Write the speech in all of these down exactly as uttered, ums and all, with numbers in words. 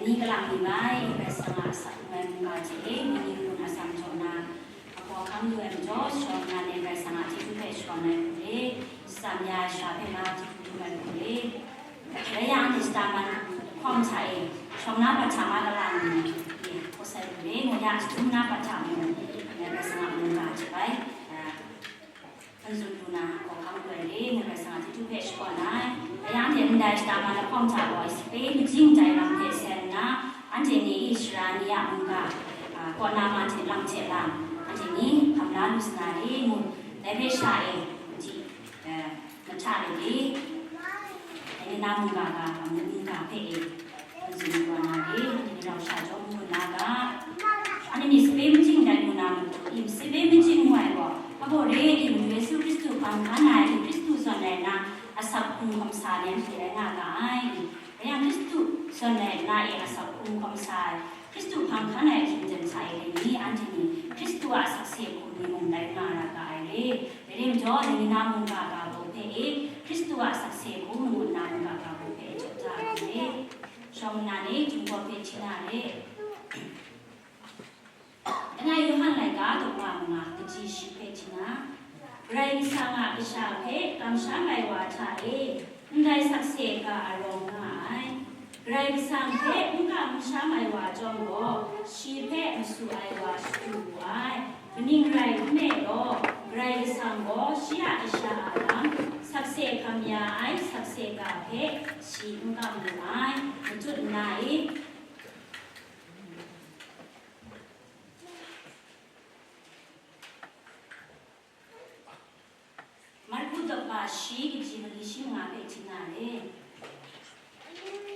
Ni kalang ni bai, Karai Kasang a asak hkrung ai mungga hte e, mung ni hpun atsam jaw na, a hkawhkam lu ai majaw, shawng nnan e Karai Kasang a chyeju hpe shakawn ai hku re, shatsam ya ai sha hpe la chyeju lu ai hku re, rai yang, anhte shata man hkawm hta e, shawng na pahta ma kalang ni, e, hkaw sai hku re, ngu ya, jahtum na pahta mung, Karai Kasang a mungga hte bai, a, N tsun lu na, hkawhkam lu ai re, ngu Karai Kasang a chyeju hpe shakawn ai. Rai yang, anhte ndai shata man lahkawng hta gaw, sape majing dai lam hte sen nna, anhte ni e sara ni a mungga, a, kaw na ma hte lam hte lam, anhte ni hkam la lu sa na re, ngu, dai hpe sha e, di, e, mahta rai re, dai ni na mungga ga, mungga hpe e, N tsun lu na re, anhte ni rau sha jaw n-gun na ga, anhte ni sape majing dai lu na matu, i, sape majing ngu ai gaw, hpa gaw re, i, Madu Yesu Hkristu hpang hkan ai, i, Hkristu zawn rai nna, asak hkrung hkawm sa ni anhte rai nga ga ai, i, rai yang, Hkristu zawn rai nna, i, asak hkrung hkawm sa ai, Hkristu hpang hkan ai ahkying ten hta e, dai ni, anhte ni Hkristu a sakse hku ni mung tai nga ra ga ai re. Dai re majaw, dai ni na mungga ga baw hpe e, Hkristu a sakse hku ngu nna mungga ga baw hpe e jaw da ai re. Shawng nnan e, Jinghpaw hpe hti na re. Langai Yawhan laika daw wa manga, kaji shi hpe hti na, Karai Kasang a Kasha hpe kamsham ai wa hta e, ndai sakse ga arawng nga ai. Karai Kasang hpe n kamsham ai wa chyawm gaw, shi hpe masu ai wa shadu wu ai. Kaning rai nme law, Karai Kasang gaw shi a Kasha a lam sakse hkam ya ai sakse ga hpe shi n kam lu ai. Matut nna e, Marku daw wa shi, kaji mali shi manga hpe hti na re.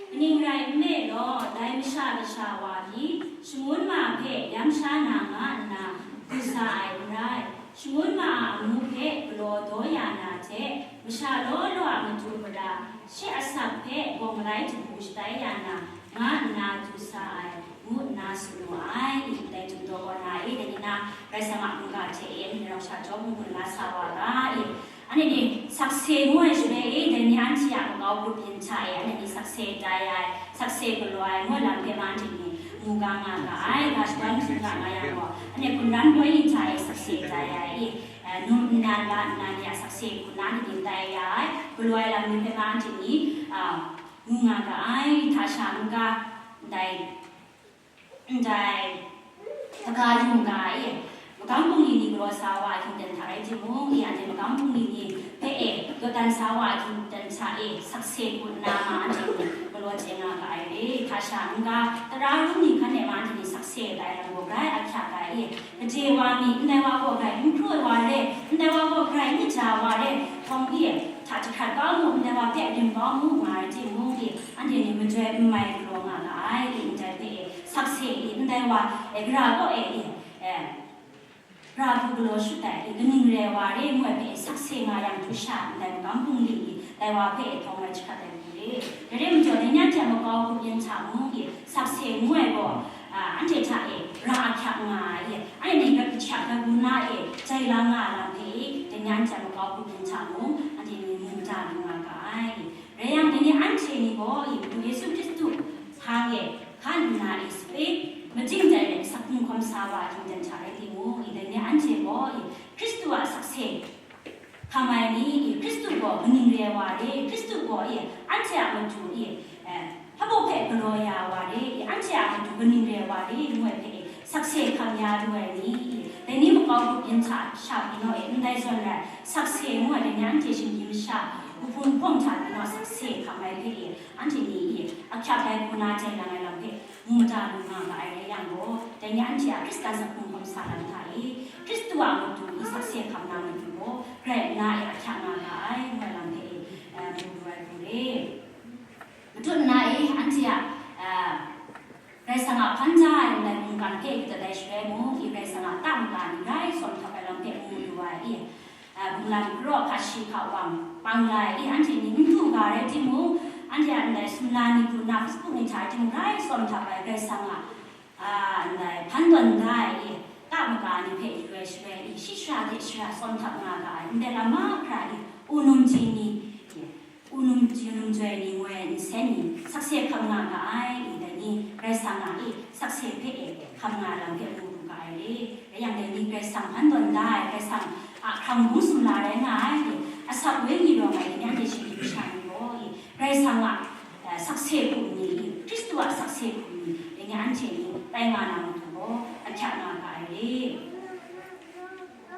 Kaning rai nme law, dai Masha Kasha wa pyi, shangun ma hpe yam sha na nga nna du sa ai n rai. Shangun ma a amu hpe galaw daw ya na hte, masha law law a matu mara, shi asak hpe bawng malai hte bu shatai ya na, nga nna du sa ai, ngu nna tsun wu ai. I, ndai htum daw kaw na e, dai ni na, Karai Kasang a mungga hte e, anhte rau sha jaw n-gun la sa wa ga, i, anhte ni sakse ngu ai shaloi e, dai ni anhte a makau grup yin hta e, anhte ni sakse tai ai, sakse galaw ai ngu ai lam hpe ma anhte ni mu ga nga ga ai, ga shadawn tsun ga nga yang gaw, anhte hkun ran boi yin hta e sakse tai ai, i, eh, num nnan la nnan ya sakse hku na anhte ni tai ya ai, galaw ai lam ni hpe ma anhte ni, ah, mu nga ga ai, hta sha n-ga, ndai, ndai, kaga yu n-ga e, magam bungli ni galaw sa wa a hkying ten hta rai timung, i, anhte magam bungli ni hpe e, dawdan sa wa a hkying ten hta e, sakse hku nna ma anhte ni galaw chye nga ga ai re, hta sha n-ga, tara rum ni hkan e ma anhte ni sakse tai lam gaw grai ahkyak ai e, gade wa mi, ndai wa gaw grai n hkru ai wa re, ndai wa gaw grai n kaja wa re, htawng e, hta jahkrat kau mu, ndai wa hpe rim kau mu nga ai timung e, anhte ni majoi n mai galaw nga ga ai, i, ndai hpe e, sakse e, ndai wa, e, gara kaw e, e, e, gara hku galaw shut ai, i, kaning re ai wa re, ngu ai hpe e, sakse nga yang hkru sha, ndai magam bungli e, dai wa hpe e, htawng ai jahkrat ai hku re. Dai re majaw, dai ni anhte a makau grup yin hta mung e, sakse ngu ai gaw, a, anhte hta e, ra ahkyak nga ai e, anhte ni rai hkyak rai gun na e, jai la nga ai lam hpe e, dai ni anhte a makau grup yin hta mung, anhte ni mu mada lu nga ga ai. Rai yang, dai ni anhte ni gaw, i, Madu Yesu Hkristu hpang e hkan nna e sape, majing dai let, asak hkrung hkawm sa wa a hkying ten hta rai timung, i, dai ni anhte gaw, i, Hkristu a sakse hkam ai ni, i, Hkristu gaw kaning re ai wa re, Hkristu gaw, i, anhte a matu, i, eh, hpa baw hpe galaw ya ai wa re, i, anhte a matu kaning re ai wa re, ngu ai hpe, i, sakse hkam ya lu ai ni, i, dai ni makau grup yin hta sha pyi naw e, ndai zawn rai, sakse ngu ai dai ni anhte shinggyim masha, wuhpung hpawng hta pyi naw sakse hkam ai hpe e, anhte ni e, ahkyak ai hku na jai lang ai lam hpe mu mada lu nga ma ai rai yang gaw, dai ni anhte a Hkristan asak hkrung hkawm sa lam hta e, Hkristu a matu e sakse hkam na matu gaw, grai nna e ahkyak nga ga ai, ngu ai lam hpe e, eh, mu lu ai hku re. Matut nna e, anhte a, eh, Karai Kasang a hpan da ai ndai mungkan hpe yu dat ai shaloi mung, i Karai Kasang a ta maka ni grai tsawm htap ai lam hpe mu lu ai, i, a, bunglam karaw hka shi hka wang pang la ai, i, anhte ni n du ga rai timung, anhte a ndai sumla ni pru na Facebook ni hta rai timung grai tsawm htap ai Karai Kasang a, a, ndai hpan tawn da ai, i, ta maka ni hpe yu ai shaloi, i, shi shara hte shara tsawm htap nga ga ai, ndai lam mahkra, i, u num ji ni, i, u num ji num joi ni ngoi nsen ni sakse hkam nga ga ai, i, dai ni Karai Kasang a e sakse hpe e hkam nga ai lam hpe mu lu ga ai re. Rai yang dai ni Karai Kasang hpan tawn da ai, Karai Kasang a hkrang bung sumla rai nga ai re, asak wenyi rawng ai ni anhte shinggyim sha ni gaw e, Karai Kasang a, eh, sakse hkum ni, Hkristu a sakse hkum ni, dai ni anhte ni tai nga na matu gaw ahkyak nga ga ai re.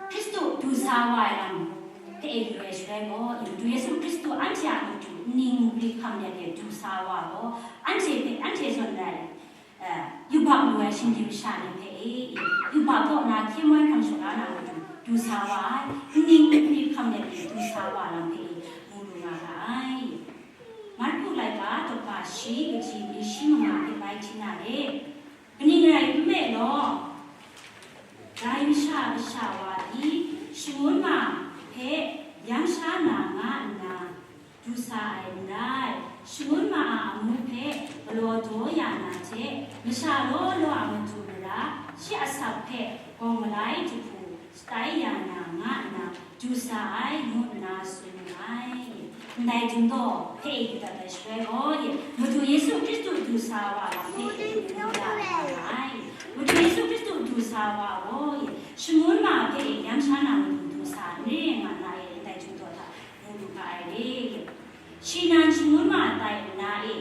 Hkristu du sa wa ai lam hpe e lu ai shaloi gaw, Madu Yesu Hkristu anhte a matu nning nkri hkam let e du sa wa gaw, anhte hpe, anhte zawn rai, eh, yubak lu ai shinggyim sha ni hpe e, yubak kaw na hkye moi hkrang shaw la na matu du sa wa ai, nning nkri hkam let e du sa wa lam hpe e mu lu nga ga ai. Marku laika daw shi, kaji byin shi manga hpe bai hti na re. Kaning rai nme law, dai masha kasha wa pyi, shangun ma hpe yang sha na nga nna, du sa ai n rai. Shangun ma a amu hpe galaw daw ya na hte, masha law law a matu mara, shi asak hpe gawng malai jahpu shatai ya na nga nna, du sa ai, ngu nna tsun wu ai. Ndai Jumdaw hpe e du dat ai shaloi gaw, Madu Yesu Hkristu du sa wa lam hpe e du dat ai. Madu Yesu Hkristu du sa wa gaw, shangun ma hpe e yang sha na matu du sa n re nga na e, ndai Jumdaw hta mu lu ga ai re. Shi nan shangun ma tai nna e,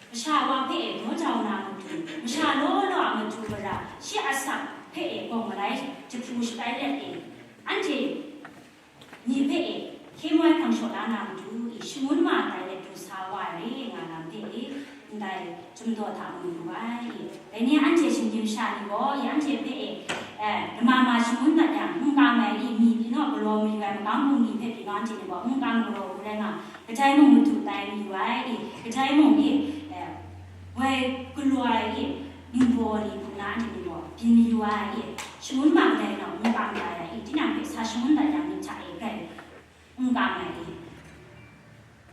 masha wa hpe e daw jau na matu, masha law law a matu mara, shi asak hpe e gawng malai jahpu shatai let e, anhte ni hpe e hkye moi hkrang shaw la na matu e, shangun ma tai let du sa wa ai re nga lam hpe e, ndai Jumdaw hta mu lu ai. Dai ni anhte shinggyim sha ni gaw, e anhte hpe e, eh, lama ma shangun dat yang, n kang ai e, mi pyi naw galaw mayu ai magam bungli hpe pyi naw anhte ni gaw n kang galaw u rai nga, kadai mung madu tai mayu ai e, kadai mung e, eh, woi galaw ai e, ningbaw ni hku na anhte ni gaw byin mayu ai e, shangun ma kadai nau n kang tai ai e, tinang hpe sa shangun dat yang myit hta e grai n kang ai e.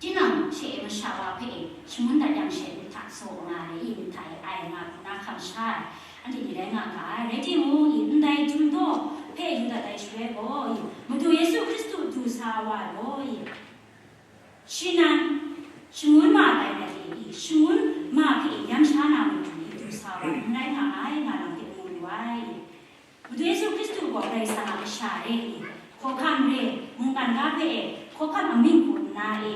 Tinang she e masha wa hpe e shangun dat yang she myit hta saw nga ai e, myit hta e ai nga hku na hkam sha ai, anhte ni rai nga ga ai. Rai timung, e, ndai Jumdaw hpe yu dat ai shaloi gaw, e, Madu Yesu Hkristu du sa wa ai gaw, e, shi nan shangun ma tai na e, e, shangun ma hpe e yang sha na matu e du sa wa ai n rai nga ai nga lam hpe mu lu ai. Madu Yesu Hkristu gaw Karai Kasang a Kasha re i, hkawhkam re, mungkan ga hpe e, hkawhkam amying hku nna e,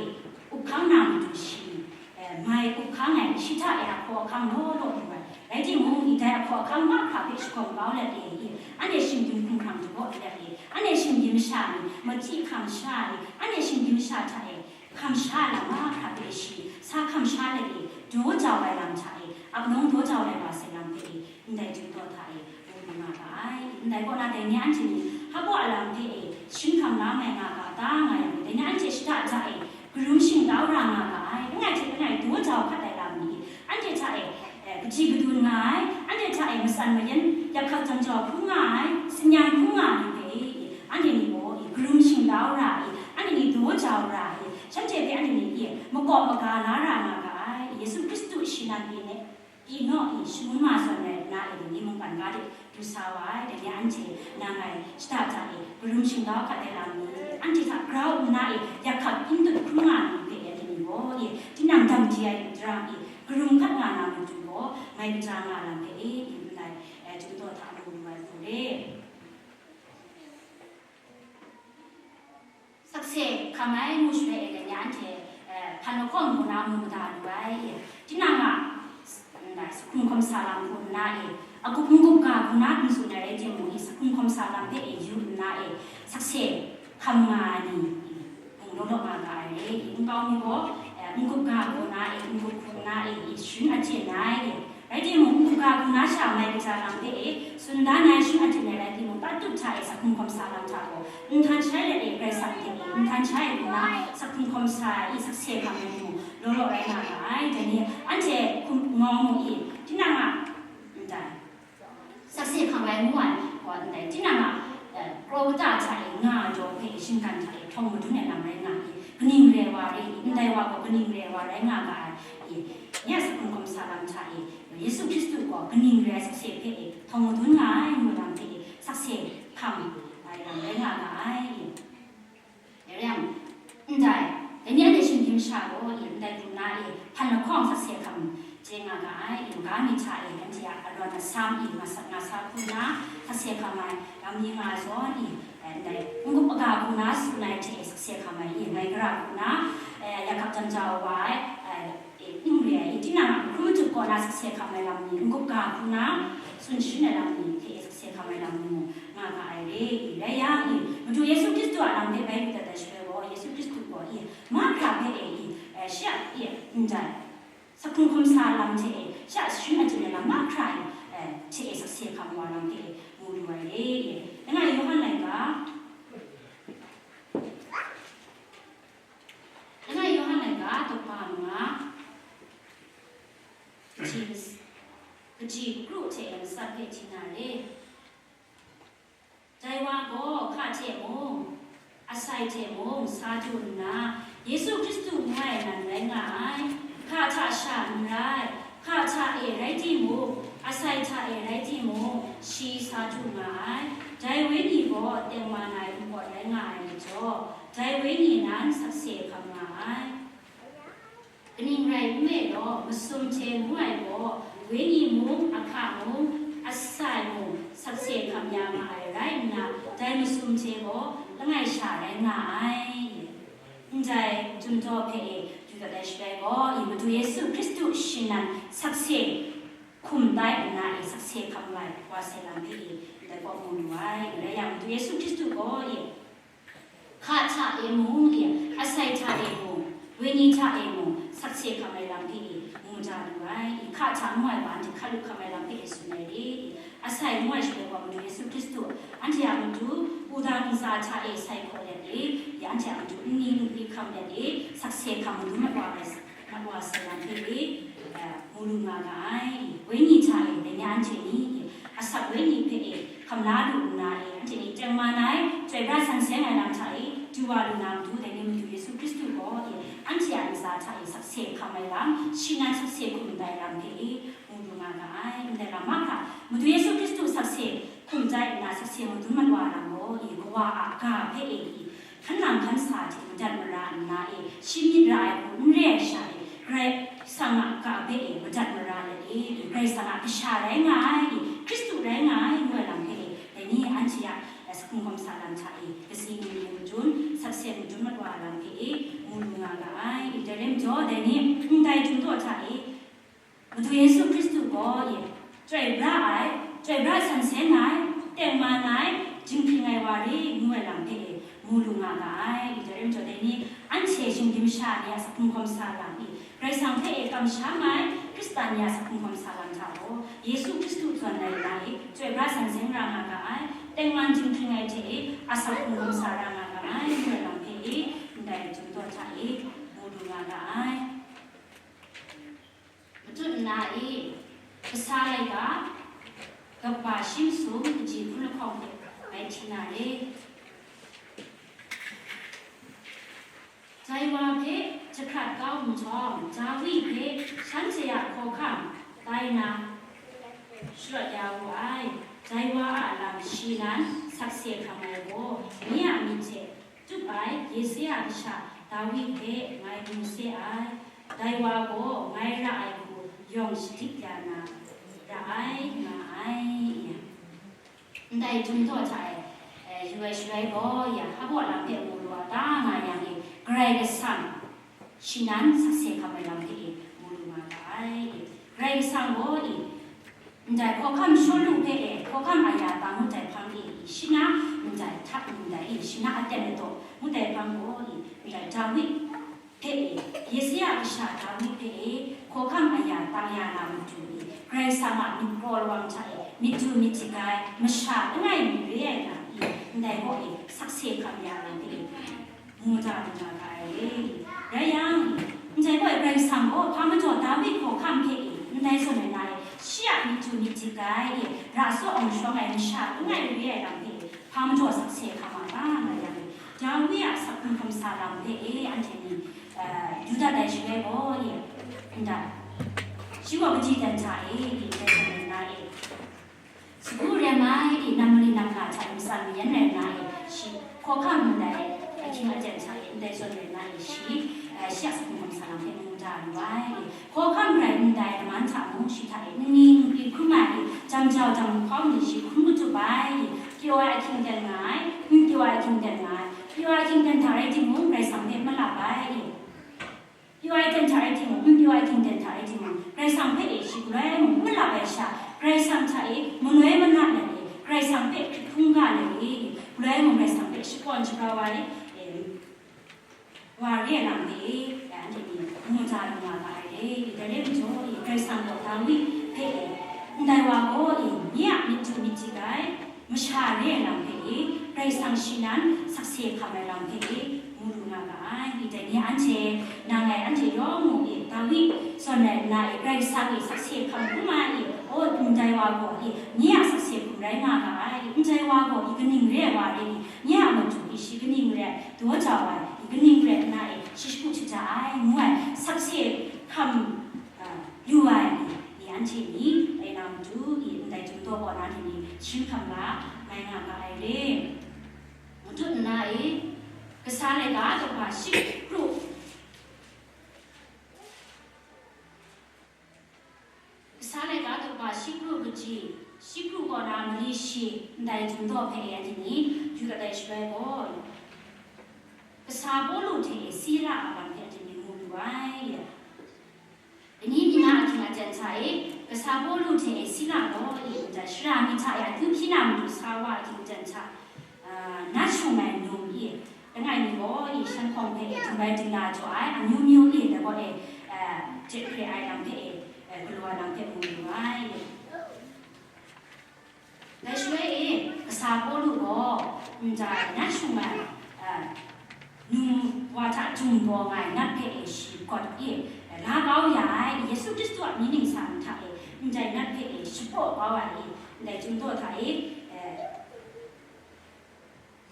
up hkang na matu shi, eh, mai up hkang ai, shi hta e a hkawhkam law law lu ai. Rai timung, i dai a hkawhkam mahkra hpe shagawm kau let e i, anhte shinggyim hkumhkrang jagaw let e, anhte shinggyim sha ni, machyi hkam sha ni, anhte shinggyim sha hta e, hkam sha lam mahkra hpe shi, sa hkam sha let e, daw jau ai lam hta e, ap nawng daw jau ai wa sai lam hpe e, ndai Jumdaw hta e, mu lu nga ga ai. Ndai kaw na dai ni anhte ni, hpa baw a lam hpe e, shing hkam la mai nga ga ta nga yang, dai ni anhte shada ja e, karum shingtau ra nga ga ai. Langai hte langai daw jau hkat ai lam ni, anhte hta e, eh, kaji kadun nga ai, anhte hta e matsan mayan, yak hkak jam jau hkrum nga ai, tsin-yan hkrum nga ai ni hpe e, anhte ni gaw e, karum shingtau ra e, anhte ni daw jau ra e, shanhte hpe anhte ni e, makawp maga la ra nga ga ai. Yesu Hkristu shi nan pyi ne, pyi naw i, shangun ma zawn rai nna e, ni mungkan ga de du sa wa ai, dai ni anhte nang ngai shada ja e, karum shingtau hkat ai lam ni, anhte hta grau nna e, yak hkak n dut hkrum nga ai ni hpe e, anhte ni gaw e, tinang dam di ai daram e, karum hkat nga na matu gaw, mai kaja nga lam hpe e, i ndai, eh, Jumdaw hta mu lu ai hku re. Sakse hkam ai ngu shaloi e, dai ni anhte, eh, hpan lahkawng hku na mu mada lu ai. Tinang a, ndai, sahkum hkawm sa lam hku nna e, a gup n gup ga hku na n tsun ai rai timung, i sahkum hkawm sa lam hpe e yu nna e, sakse hkam nga ai ni, i, mung law law nga ga ai re, i nkau mi gaw, eh, n gup ga hku na e, n gup hku nna e, i sharin achyin ai. Rai timung, n gup ga hku na sha mai kaja lam hpe e, tsun dan ai, sharin achyin ai rai timung, tatut hta e, sahkum hkawm sa lam hta gaw, n htan shai let e, Karai Kasang hte e, n htan shai hku na, sahkum hkawm sa ai, sakse hkam rai timung, law law rai nga ga ai. Dai ni, anhte hkum ngawng mu i, tinang a, ndai, sakse hkam rai ngu ai, gaw ndai, tinang a, eh, kraw kata hta e, nga ai daw hpe, shinggan hta e, htawng madun ai lam rai nga i, kaning re ai wa re i, ndai wa gaw kaning re ai wa rai nga ga ai, i, ya sahkum hkawm sa lam hta e, Yesu Hkristu gaw kaning re ai sakse hpe e htawng madun nga ai ngu lam hpe e sakse hkam ai lam rai nga ga ai. Dai rai yang, ndai, dai ni anhte shinggyim sha gaw i ndai hku na e hpan lahkawng sakse hkam chye nga ga ai. I maga mi hta e anhte a arawn asam i nga sa, nga sa hku na sakse hkam ai lam ni nga zawn i, eh, ndai n-gup aga hku na tsun ai hte sakse hkam ai i ngai gara hku na, eh, ya hkap jam jau wa ai, eh, e, n-ring ai i tinang a hkrum matup kaw na sakse hkam ai lam ni, n-gup ga hku na tsun sharin ai lam ni hte sakse hkam ai lam ni mung nga ga ai re. I rai yang i Madu Yesu Hkristu a lam hpe bai lu dat ai shaloi gaw, Yesu Hkristu gaw i mahkra hpe e i, eh, shi a i ndai Sakhkrung hkum sa lam hte e, sha sharin ajin ai lam mahkra e, eh, hte e sakse hkam wa lam hte e mu lu ai re. Langai Yawhan laika, Langai Yawhan laika, daw kaba manga, kaji, kaji kru hte e matsat hpe hti na re. Dai wa gaw hka hte mung, asai hte mung sa du nna, Yesu Hkristu ngu ai nan rai nga ai. Hka hta sha n rai, hka hta e rai timung, asai hta e rai timung, shi sa du nga ai. Dai Wenyi gaw tengman ai npawt rai nga ai majaw, dai Wenyi nan sakse hkam nga ai. Kaning rai nme law, masum hte ngu ai gaw, Wenyi mung, ahka mung, asai mung, sakse hkam ya nga ai rai nna, dai masum hte gaw langai sha rai nga ai. Ndai Chyumdaw hpe e du dat ai shaloi gaw, i Madu Yesu Hkristu shi nan sakse hkum tai nna e sakse hkam rai wa sai lam hpe e ndai kaw mu lu ai. Rai yang, Madu Yesu Hkristu gaw e hka hta e mung e, asai hta e mung, Wenyi hta e mung, sakse hkam ai lam hpe e mu da lu ai. I hka hta ngu ai wa, anhte hkalup hkam ai lam hpe e tsun ai re. I asai ngu ai shaloi gaw, Madu Yesu Hkristu, anhte a matu, wudang ntsa hta e sai hkaw let e, ya anhte a matu nni nni hkam let e, sakse hkam madun mat wa ai, mat wa sai lam hpe e, eh, mu lu nga ga ai. Wenyi hta e, dai ni anhte ni e, asak wenyi hpe e, hkam la lu nna e, anhte ni tengman ai, chyoi pra san seng ai lam hta e, du wa lu na matu, dai ni Madu Yesu Hkristu gaw e, anhte a ntsa hta e, sakse hkam ai lam, shi nan sakse hkum tai lam hpe e, mu lu nga ga ai. Ndai lam mahkra, Madu Yesu Hkristu sakse hkum tai nna sakse madun mat wa lam gaw e, kawa a ga hpe e, i hkan nang hkan sa hte madat mara nna e, shi myit ra ai hku n re ai sha e, Karai Kasang a ga hpe e madat mara let e, Karai Kasang a kasha rai nga ai, Hkristu rai nga ai ngu ai lam hpe e, dai ni anhte a sakhkrung hkum sa lam hta e, kasi ni ni madun, sakse madun mat wa lam hpe e, mu lu nga ga ai. Dai rai majaw, dai ni ndai Chyumdaw hta e, Madu Yesu Hkristu gaw e, chyoi pra ai, chyoi pra san seng ai, tengman ai, dinghpring ai wa re ngu ai lam hpe e mu lu nga ga ai. Dai rai majaw, dai ni anhte shinggyim masha ni a sakhkrung hkum sa lam i, Karai Kasang hpe e kamsham ai Hkristan ni a sakhkrung hkum sa lam hta gaw, Yesu Hkristu zawn rai nna e, chyoi pra san seng ra nga ga ai, tengman dinghpring ai hte e, a sakhkrung hkum sa ra nga ga ai ngu ai lam hpe e, ndai Chyumdaw hta e mu lu nga ga ai. Matut nna e, kasa laika, kaba shi masum kaji hpun lahkawng hpe bai hti na re. Dai wa hpe jahkrat kau nhtawm, Dawi hpe shanhte a hkawhkam tai na sharawt ya wu ai. Dai wa a lam shi nan sakse hkam ai gaw, nye a myit hte tup ai Yesaya kasha Dawi hpe ngai mu se ai. Dai wa gaw ngai ra ai hku yawng shadik ya na ra ai, nga ai. Ndai Chyumdaw hta e, eh, yu ai shaloi gaw, ya, hpa baw lam hpe mu lu a ta nga yang e, Karai Kasang shi nan sakse hkam ai lam hpe e mu lu nga ga ai. Karai Kasang gaw e, ndai hkawhkam Shawlu hpe e, hkawhkam aya tang ngut ai hpang e, shi na ndai htak ndai e, shi na aten ladaw ngut ai hpang gaw e, ndai Dawi hpe e, Yesaya kasha Dawi hpe e, hkawhkam aya tang ya na matu e, Karai Kasang a myit kraw lawang hta e, myit du myit dik ai, masha langai mi re ai lam e, ndai gaw e, sakse hkam ya ai hpe e, mu da lu na ga ai re. Rai yang, ndai gaw e, Karai Kasang gaw hpa majaw Dawi hkawhkam hpe e, ndai zawn ai na e, shi a myit du myit dik ai e, ra tsaw awng shawng ai masha langai mi re ai lam hpe e, hpa majaw sakse hkam a ta nga yang e, Dawi a sakhkrung hkum sa lam hpe e, anhte ni, eh, du dat ai shaloi gaw e, ndai, shi gaw kaji dan hta e, ndai zawn rai nna e, sagu rem ai e, nam mali nam nga hta e, matsan mayan rai nna e, shi hkawhkam ndai, ahkying aten hta e, ndai zawn rai nna e, shi, Shi a sakhung kamsa lam hpe mu da lu ai. Hkawhkam rai ndai laman hta mung shi hta e nni nkri hkrum ai, jam jau jam hkawm ni shi hkrum katup ai. Pyaw ai ahkying ten nga ai, n pyaw ai ahkying ten nga ai. Pyaw ai ahkying ten hta rai timung, Karai Kasang hpe malap ai. Pyaw ai ten hta rai timung, n pyaw ai ahkying ten hta rai timung, Karai Kasang hpe e shi galoi mung malap ai sha, Karai Kasang hta e manoi manat let e, Karai Kasang hpe hkrit hkungga let e, galoi mung Karai Kasang hpe shakawn shagrau ai, e, wa re ai lam hpe e, anhte ni mu ja lu nga ga ai re. Dai rai majaw e, Karai Kasang gaw Dawi hpe e, ndai wa gaw e, nye a myit du myit dik ai, masha re ai lam hpe e, Karai Kasang shi nan sakse hkam ai lam hpe e, mu lu nga ga ai. Dai ni anhte, nang ngai anhte yawng mung e, Dawi zawn rai nna e, Karai Kasang e sakse hkam hkrum ai e, o, ndai wa gaw e, nye a sakse hkum rai nga ga ai. Ndai wa gaw e, kaning re ai wa re i, nye a matu e, shi kaning re ai, daw jau ai, kaning rai nna e, shi shagu shaja ai, ngu ai, sakse hkam, a, yu ai ni, ni anhte ni, dai na matu i, ndai Chyum Daw kaw na ni, ni, shi hkam la, mai nga ga ai re. Matut nna e, kasa laika daw hpa shi kru, Kasa laika daw hpa shi kru kaji, shi kru kaw na mali shi, ndai Chyum Daw hpe anhte ni yu dat ai shaloi gaw, kasa Pawlu hte Sila a lam hpe anhte ni mu lu ai. Dai ni mi na ahkying aten hta e, kasa Pawlu hte Sila gaw, ndai shara mi hta e akyu hpyi na matu sa wa ahkying aten hta, a, nat shung ai num i, langai mi gaw i, shan hkawng hpe e, dingbai dingna jaw ai, amyu myu i, dai gaw e, a, jet hkre ai lam hpe e, a, galaw ai lam hpe mu lu ai. Dai shaloi e, kasa Pawlu gaw, ndai nat shung ai, a, num wa hta jung bawng ai nat hpe e, shi gawt i, la kau ya ai, Yesu Hkristu a mying ningsang hta e, ndai nat hpe e, shapraw kau ai i, ndai Chyum Daw hta e, e,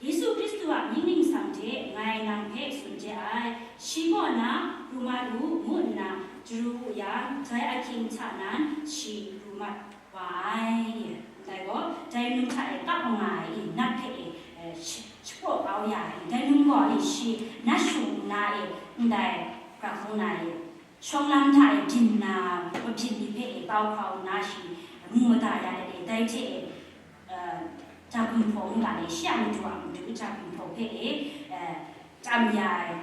Yesu Hkristu a mying ningsang hte ngai nang hpe tsun de ai, shi kaw na pru mat u, ngu nna chyaru u yang, dai ahkying hta nan shi pru mat wa ai. Ndai gaw, dai num hta e kap nga ai i, nat hpe e, e, shi, shapraw kau ya ai, dai num gaw e, shi nat shung nna e, ndai pra hkung na e, shawng lam hta e byin nna, mabyin ni hpe e kau hkau nna shi mu mada ya let e, dai hte e, uh, ja gumhpraw ngu ga le, shi a matu a matu ja gumhpraw hpe e, uh, tam ya ai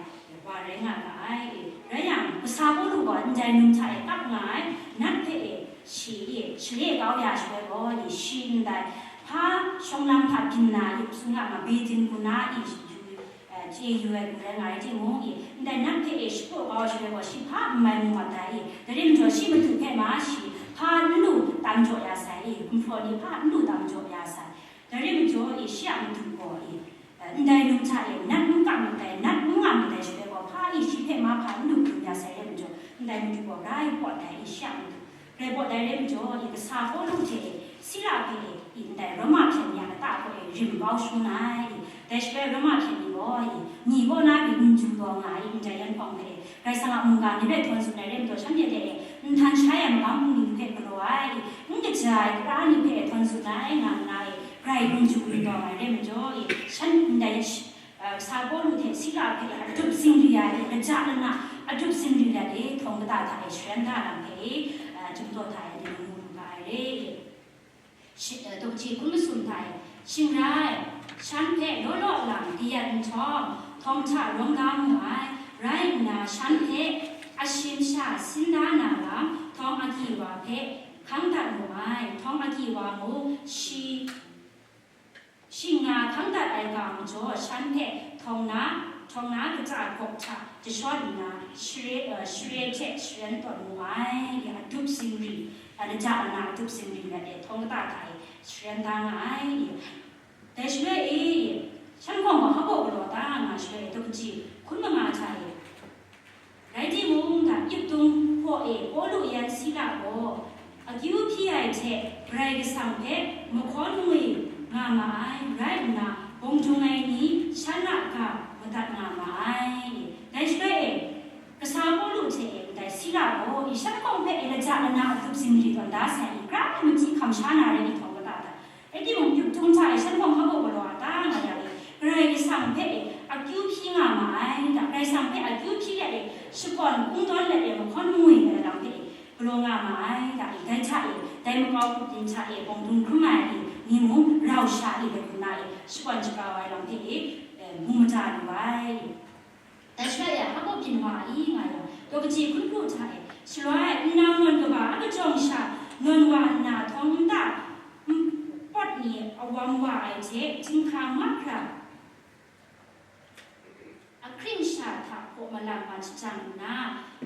wa rai nga ga ai. Rai yang, kasa Pawlu gaw ndai num hta e kap nga ai, nat hpe e shi e share kau ya shaloi gaw, shi ndai hpa shawng lam hta byin nna, yup sung a ma, Bethany kaw na i, yu, eh, chye yu ai hku rai nga ai timung, i, ndai nat hpe e shapraw kau ai shaloi gaw, shi hpa n mai mu mat ai, i, dai rai majaw, shi matu hpe ma shi hpa n lu tam jaw ya sai, i, gumhpraw ni hpa n lu tam jaw ya sai. Dai rai majaw, i, shi a matu gaw, i, eh, ndai num hta e nat n kap mat ai, nat n nga mat ai shaloi gaw, hpa, i, shi hpe ma hpa n lu hkrum ya sai rai majaw, ndai matu gaw grai pawt ai, i, shi a matu. Grai pawt ai rai majaw, i, kasa Pawlu hte Sila hpe i, ndai Roma hpyen ni a lata hpe rim kau shangun ai. Dai shaloi Roma hpyen ni gaw i, ni kaw na pyi n ju taw nga ai, ndai yan hpawng hpe Karai Kasang a mungga ni hpe htawn tsun ai rai majaw, shanhte hte e n htan shai ai magam bungli hpe galaw ai, n kaja ai kara ni hpe htawn tsun ai nga nna e, grai n ju n taw ai rai majaw i, shan ndai, uh, kasa Pawlu hte Sila hpe a dup zingri ai, laja lana a dup zingri ai, htawng kata hta e sharen da lam hpe, uh, Chyum Daw hta e ni mu lu ga ai re. Shi, uh, daw kaji hkun masum hta e, shing rai, shan hpe law law lang kayat nhtawm, htawng hta rawng ga mu ai, rai nna shan hpe ashim sha sin da na lam, htawng agyi wa hpe hkang dat mu ai, htawng agyi wa mung, shi, Shing nga hkang dat ai ga majaw, shan hpe htawng na, htawng na kata gawk hta jashawn nna, share, uh, share hte sharen tawn mu ai, ya, a dup zingri, a lata lana a dup zingri mat e, htawng kata hta e sharen da nga ai. Dai shaloi e, shan hkawng gaw hpa gaw galaw da nga shaloi e, daw kaji hkun manga hta e, Rai timung, da, Iptung hpaw e Pawlu yan Sila gaw akyu hpyi ai hte Karai Kasang hpe mahkawn ngwi nga ma ai, rai nna, bawng dung ai ni shan a ga madat nga ma ai. Dai shaloi e, kasa Pawlu hte e ndai Sila gaw, i shan hkawng hpe e laja lana a dup zingri tawn da sai, i, gra ai machyi hkam sha na rai ni htawng kata hta, Rai timung, Iptung hta e shan hkawng hpa gaw galaw a ta nga yang e, Karai Kasang hpe e akyu hpyi nga ma ai, da, Karai Kasang hpe akyu hpyi let e, shakawn kungdawn let e mahkawn ngwi ai lam hpe galaw nga ma ai, da i, dai hta e, dai makau grup yin hta e bawng dung hkrum ai i, ni mung rau sha i, dai hku na e, shakawn shagrau ai lam hpe e, e, mu mada lu ai. Dai shaloi e, Hkristu byin wa i nga yang, daw kaji hkun hku hta e, shaloi nang nawn kaba a kajawng sha nawn wa nna, htawng nta, n-, pawt ni awam wa ai hte, chyinghka mahkra, ahkring sha hta hpaw malang ma jang nna,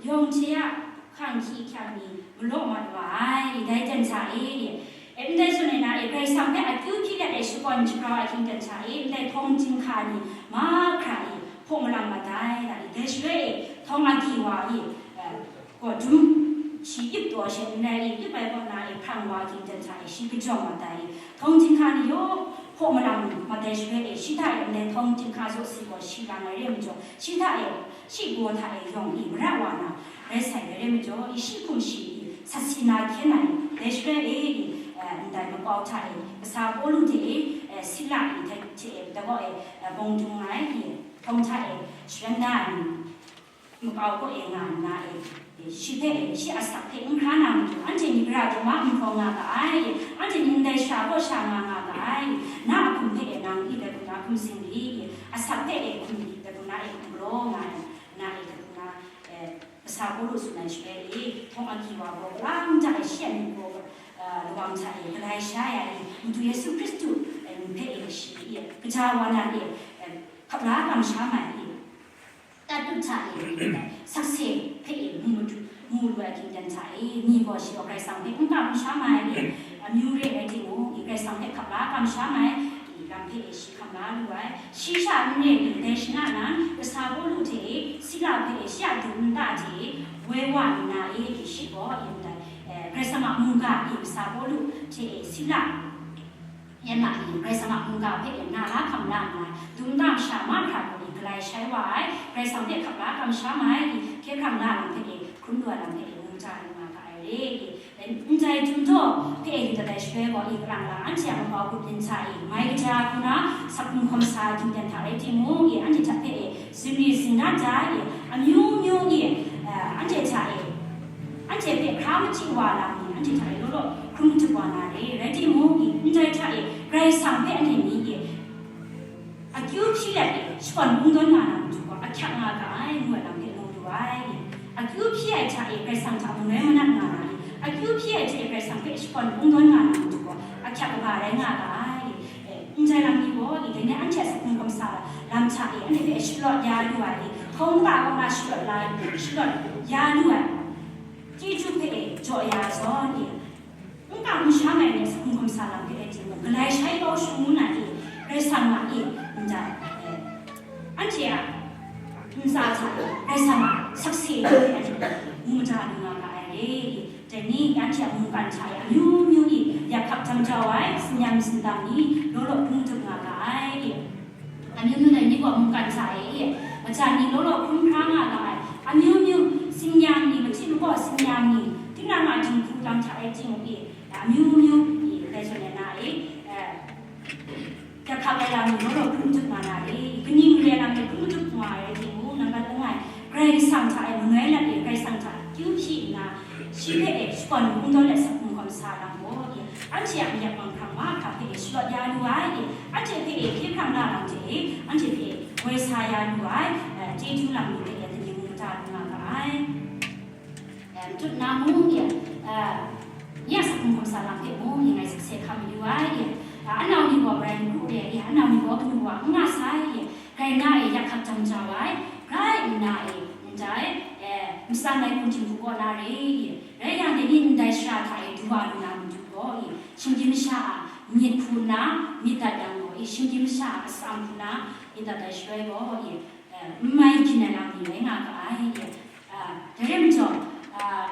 yawng hte a hkang hkying hkyang ni malaw mat wa ai, dai ten hta e. E, ndai zawn e na e, Karai Kasang hpe akyu hpyi let e shakawn shagrau ai hkying ten hta e, ndai htawng chyinghka ni mahkra e, hpaw malang mat ai, da i, dai shaloi e, htawng agyi wa e, e, gaw dum shi ip taw she nlai i, ip ai kaw na e, hprang wa hkying ten hta e, shi kajawng mat ai, htawng chyinghka ni yaw hpaw malang mat ai shaloi e, shi hta e ndai htawng chyinghka zaw si gaw shi lang ai re ai majaw, shi hta e, shi gaw hta e yawng i, mara wa na rai sai ai re ai majaw, i shi hkum shi i, sat si na hkyen ai, dai shaloi e, i, e, ndai makau hta e, kasa Pawlu hte e, e, Sila i, hte, hte e, dai gaw e, e, bawng dung ai, i, htawng hta e, sharan da ai ni, makau kaw e nga nna e, e, shi hpe e, shi asak hpe n hkra na matu, anhte ni gara dum a n hkawng nga ga ai, e, anhte ni ndai sha kaw sha nga nga ga ai, na a hkum hpe e nang i dai hku na hkum sing ri, e, asak hpe e hkum ri dai hku na e hkum galaw nga ai, na e dai hku na, e, kasa Pawlu tsun ai shaloi e, htawng agyi wa gaw, kalang hta e shi a myit gaw, e, lawang hta e galai sha ya i, Madu Yesu Hkristu, e, hpe e shi, e, kaja wa na e, e, hkap la kamsham ai, e, Tatut hta e, sakse hpe e mu madu, mu lu ai hkying ten hta e, ni gaw shi gaw Karai Kasang hpe n kam n sham ai, amyu re rai timung, i Karai Kasang hpe hkap la kam sham ai, i lam hpe e shi hkam la lu ai. Shi sha n re ni, dai shana nan, kasa Pawlu hte e, Sila hpe e, shi a dum nta hte e, woi wa nna e, i shi gaw, i ndai, e, Karai Kasang a mungga, i kasa Pawlu hte e, Sila, yan ma ni, Karai Kasang a mungga hpe e na la hkam la nna, dum nta masha mahkra gaw ni galai shai wa ai, Karai Kasang hpe hkap la kamsham ai, hkye hkrang la lam hpe e, hkrum lu ai lam hpe e, mu ja lu nga ga ai re. Ndai dum daw hpe e, yu dat ai shaloi gaw, i kalang la, anhte a makau grup yin hta e, mai kaja hku na, sak hkum hkawm sa ai hkying ten hta rai timung, i anhte hta hpe e, Zingri zingrat da e, amyu myu e, eh, anhte hta e, anhte hpe hkra machyi wa lam ni, anhte hta e law law hkrum htup wa na re, rai timung, ndai hta e, Karai Kasang hpe anhte ni e, akyu hpyi let e, shakawn kungdawn nga na matu gaw, ahkyak nga ga ai, ngu ai lam hpe mu lu ai. Akyu hpyi ai hta e, Karai Kasang hta maloi manat nga na re, akyu hpyi ai hte e, Karai Kasang hpe shakawn kungdawn nga na matu gaw, ahkyak kaba rai nga ga ai. E, ndai lam ni gaw, i, dai ni anhte a sak hkum hkawm sa lam hta e, anhte hpe shalawt ya lu ai, hkawng kata kaw na shalawt la, shalawt ya lu ai, chyeju hpe e jaw ya zawn e, n kam n sham ai ni a sak hkum hkawm sa lam hpe e, galai shai kau shangun ai e, Karai Kasang a e, ndai, e, anhte a ntsa hta e, Karai Kasang a sakse hpe anhte mu mada lu nga ga ai re. Dai ni, anhte a mungkan hta e amyu myu ni yak hkap jam jau ai, tsin-yam tsindam ni law law hkrum htup nga ga ai. Amyu myu dai ni gaw mungkan hta e, majan ni law law hkrum hkra nga ga ai. Amyu myu tsin-yam ni, machyi makaw tsin-yam ni, tinang a dinghku lam hta e ting e, amyu myu ni, dai zawn e na e, eh, Yak hkap ai lam ni law law hkrum htup nga na re, kaning re ai lam ni hkrum htup nga ai rai timung, nambat langai, Karai Kasang hta e manoi lat e, Karai Kasang hta akyu hpyi nna, shi hpe e shakawn kungdawn let sak hkum hkawm sa lam gaw, anhte a mayat manghkrang mahkra hpe e shalawt ya lu ai, anhte hpe e hkye hkrang na lam hte e, anhte hpe e woi sa ya lu ai, eh, chyeju lam ni hpe e lani mu mada lu nga ga ai. Em, tut na mung e, eh, nye a sak hkum hkawm sa lam hpe mung e ngai sakse hkam mayu ai e, eh, anau ni gaw marai n gu re e, anau ni gaw kanu wa n nga sai e, grai na e yak hkap jam jau ai, grai nna e, ndai, eh, matsan ai hkum htingbu kaw na re e, rai yang, dai ni ndai shara hta e du wa lu na matu gaw e, shinggyim masha a myit hku nna myit dat yang gaw e, shinggyim masha a atsam hku nna myit dat ai shaloi gaw e, eh, n mai byin ai lam ni rai nga ga ai e, Ah, dai rai majaw, ah,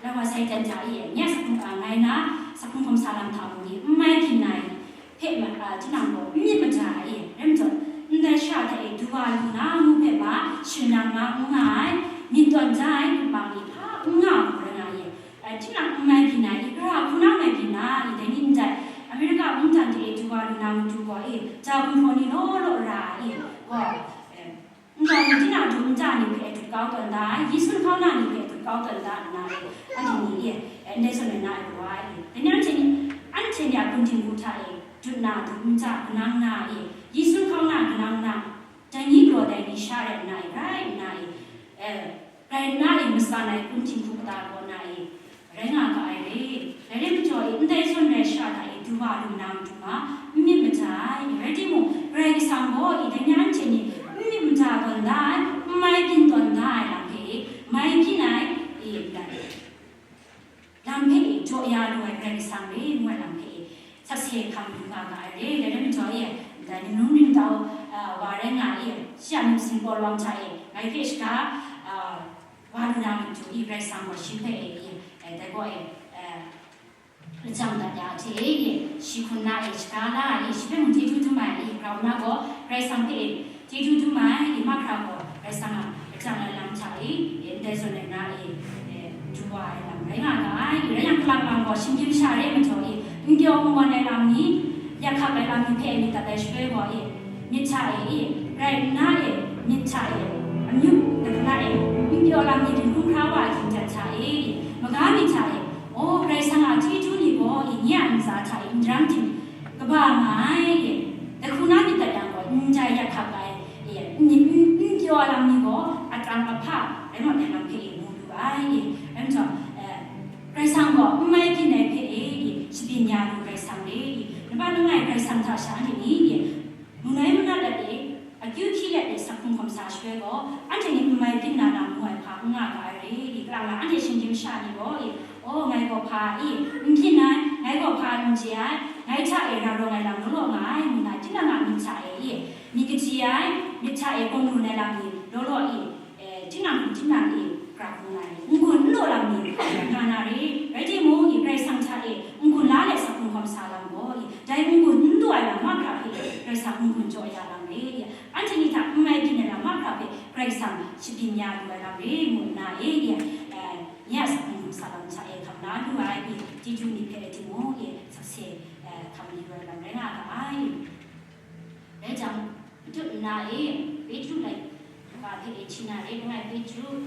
Lawa sai dan hta e, nye a sak hkum, ah, ngai na sak hkum hkawm sa lam hta mung ni n mai byin ai hpe ma, ah, tinang gaw n myit mada ai e, rai majaw, ndai shara hta e du wa lu na ngu hpe ma, shing nang ma n nga ai, myit tawn ja ai, npang ni hpa n nga ai hku rai nga ai e, ah, tinang n mai byin ai, i gara hku na mai byin na, i dai ni ndai, Amerika mungdan hta e du wa lu na matu gaw e, ja gumhpraw ni law law ra ai e, gaw, eh, Nta ni, tinang dum nta ni hpe du kau tawn da ai, Yesu lahkau na ni hpe dut kau tawn da nna e, anhte ni e, ndai zawn ai na ai wa e, dai ni anhte ni, anhte ni a gun dinghku hta e, dut na, dut nta, kanang na e, Yesu lahkau na kanang na, dai ni galaw dai ni sha rai nna e, rai nna e, e, rai nna e, matsan ai gun dinghku kata kaw na e, rai nga ga ai re. Dai rai majaw e, ndai zawn rai sha hta e, du wa lu na matu ma, n myit mada ai. Rai timung, Karai Kasang gaw e, dai ni anhte ni n myit mada tawn da ai, n mai byin tawn da ai lam hpe e, mai byin ai, e, lam hpe e, jaw ya lu ai Karai Kasang re, ngu ai lam hpe e, sakse hkam lu nga ga ai re. Dai rai majaw e, dai ni nung ning tau, a, wa rai nga e, shi a myit singkaw lawang hta e, ngai hpe shaga, a, wa lu na matu i, Karai Kasang gaw shi hpe e i, e, dai gaw e, e, lajang dat ya hte e, shi hkun na e, shaga la e, shi hpe mung chyeju dum ai e, grau na gaw, Karai Kasang hpe e, chyeju dum ai e, mahkra gaw, Karai Kasang a lajang ai lam hta e, e, ndai zawn ai na e, e, du wa ai lam rai nga ga ai, rai yang, kalang lam gaw, shinggyim sha re majaw e, n kyaw n wan ai lam ni, yak hkak ai lam ni hpe myit dat ai shaloi gaw e, myit hta e, rai nna e, myit hta e, amyu, dai hkra e, n pyaw lam ni dinghkrum hkra wa ai hkying hta e, maga myit hta e, o, Karai Kasang a chyeju ni gaw e, nye a ntsa hta e, n daram tim kaba nga ai e, dai hku na myit dat yang gaw, ndai yak hkak ai e, n, n, n pyaw lam ni gaw, atsam ahpa rai mat ai lam hpe e, mu lu ai e, rai majaw, e, Karai Kasang gaw n mai byin ai hpe e, e, shabyin ya lu Karai Kasang re e, naba langai Karai Kasang hta sha ni e, Manoi manat let e, akyu hpyi let e, sakhkum hkawm sa shaloi gaw, anhte ni n mai byin na na ngu ai hpa n nga ga ai re i, kalang la anhte shinggyim sha ni gaw e, o, ngai gaw hpa i, n byin ai, ngai gaw hpa n chye ai, ngai hta e ra rawng ai lam law law nga ai, ngu na, tinang a myit hta e i, myit kaji ai, myit hta e gawng run ai lam ni law law i, e, tinang hku tinang e, pra hkrum nga ai, n-gun n law lam ni, nga na re, rai timung, i, Karai Kasang hta e, n-gun la let sakhkum hkawm sa lam gaw, i, dai n-gun n law ai lam mahkra hpe, Karai Kasang n-gun jaw ya lam re, i, anhte ni hta n mai byin ai lam mahkra hpe, Karai Kasang shabyin ya lu ai lam re, ngu nna e, i, e, nye a sakhkum hkawm sa lam hta e, hkam la lu ai, i, chyeju ni hpe rai timung, i, sakse, e, hkam lu ai lam rai nga ga ai. Rai jang, matut nna e, Petru lai ga hpe e hti na re, langai Petru.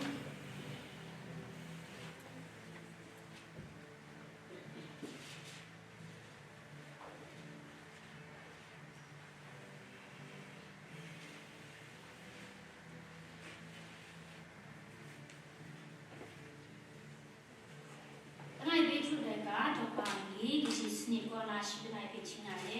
Langai Petru laika daw kaba mali, kaji sanit kaw na shi langai hpe hti na re.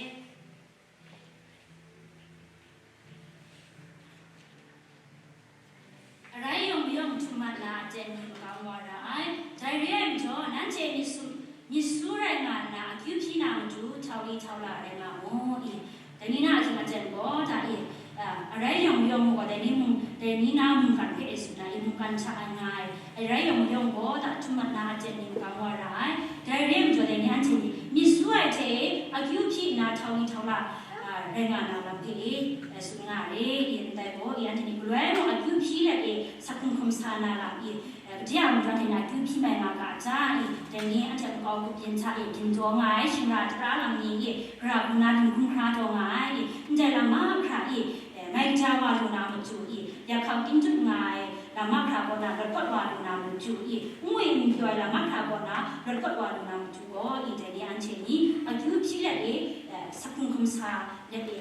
Arai yawng mayawng htum mat na aten ni makam wa ra ai. Dai re ai majaw, nanhte myit su, myit su rai nga nna, akyu hpyi na matu, htau li htau la rai nga mu i. Dai ni na a hkying aten gaw, da i, a, arai yawng mayawng gaw, dai ni mung, dai ni na mungkan hpe e tsun ai, mungkan hta ai nga ai. Arai yawng mayawng gaw, da htum mat na aten ni makam wa ra ai. Dai re ai majaw, dai ni anhte ni myit su ai hte e, akyu hpyi nna, htau li htau la, a, rai nga na lam hpe e, a, tsun nga re, i, ndai gaw, i, anhte ni galoi mung akyu hpyi let e, sakhkum hkawm sa na lam i, e, kaja mung anhte ni akyu hpyi mai nga ga a ta i, dai ni anhte makau grup yin hta e, byin taw nga ai, shingra tara lam ni e, gara hku na dinghkrum hkra taw nga ai i, ndai lam mahkra e, e, mai kaja wa lu na matu i, yak hkak ting tut nga ai lam mahkra kaw na lawt kawt wa lu na matu i, n wi n pyaw ai lam mahkra kaw na lawt kawt wa lu na matu gaw i, dai ni anhte ni akyu hpyi let e, e, sakhkum hkawm sa let e,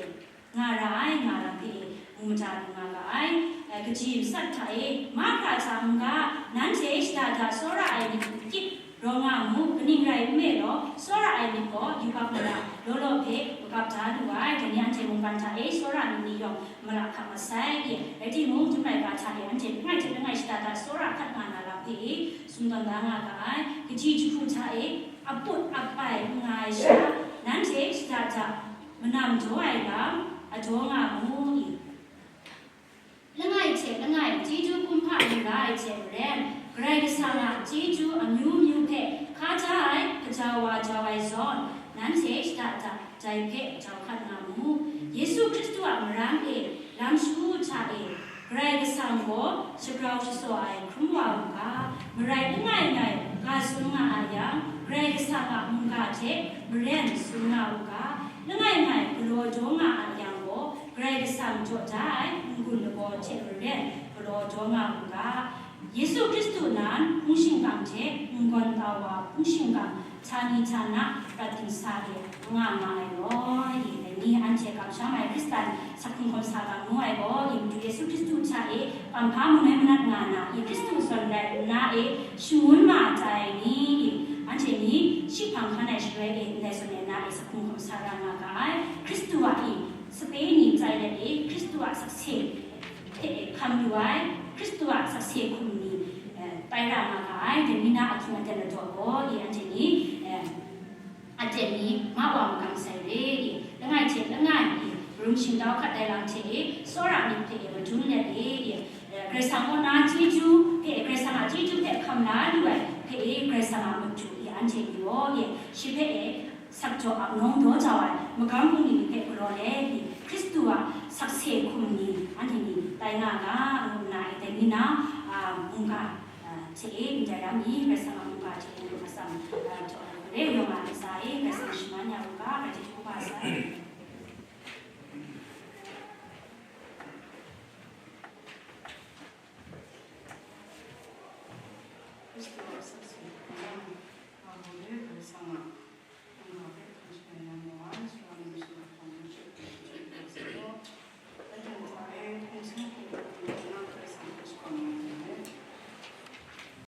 nga ra ai, nga lam hpe e, mu mada lu nga ga ai. E, kaji masat hta e, mahkra hta n-ga, nanhte shada da tsawra ai myit n-gyit rawng nga mu, kaning rai nme law, tsawra ai myit gaw yubak mara law law hpe magap da lu ai, dai ni anhte mungkan hta e tsawra myit ni yawng mara hkap masai, e, rai timung, dum laika hta e anhte langai hte langai shada da tsawra hkat nga na lam hpe e, tsun tawn da nga ga ai, kaji jahku hta e, aput apai n nga ai sha, nanhte shada da manam jaw ai lam, a jaw nga mu i. Langai hte langai, chyeju kumhpa lu la ai hte maren, Karai Kasang a chyeju amyu myu hpe hka ja ai, kajau wa jau ai zawn, nanhte shada da dai hpe jau hkat nga mu. Yesu Hkristu a maram e, lam shagu hta e, Karai Kasang gaw shagrau shasaw ai hkrum wa u ga, marai langai ngai ga tsun nga a yang, Karai Kasang a mungga hte maren tsun nga u ga, langai ngai galaw daw nga a yang gaw, Karai Kasang jaw da ai n-gun lagaw hte maren Galaw jaw nga u ga, Yesu Hkristu nan hpung shingkang hte n-gawn tau wa hpung shingkang htani htana prat dingsa e nga nga ai gaw, i dai ni anhte kamsham ai Hkristan sa hkrung hkawm sa ga ngu ai gaw, i Madu Yesu Hkristu hta e kamhpa mangai manat nga na, i Hkristu zawn rai nna e shangun ma ai ni, i anhte ni shi hpang hkan ai shaloi e ndai zawn rai nna e sa hkrung hkawm sa ra nga ga ai. Hkristu a i sape ni tsai let e Hkristu a sakse hpe e hkam lu ai, Hkristu a sakse hkum ni, eh, tai ra nga ga ai, dai ni na ahkying aten ladaw gaw, i anhte ni, eh, aten ni ma wa magam sai re, i langai hte langai, i rum shingtau hkat dai lam hte e, tsawra myit hpe e madun let e, i, eh, Karai Kasang kaw na chyeju hpe, Karai Kasang a chyeju hpe hkam la lu ai hpe e, Karai Kasang a matu, i anhte ni gaw, i shi hpe e, sakjaw ap nawng daw jau ai magam bungli ni hpe galaw let, i Hkristu a sakse hkum ni anhte ni tai nga ga, ngu nna, i dai ni na, a, mungga, a, hte e ndai ram i, Karai Kasang a mungga hte e lu atsam, a, jaw ai hku re, yawng a ntsa e, Karai Kasang shaman ya u ga, Karai Kasang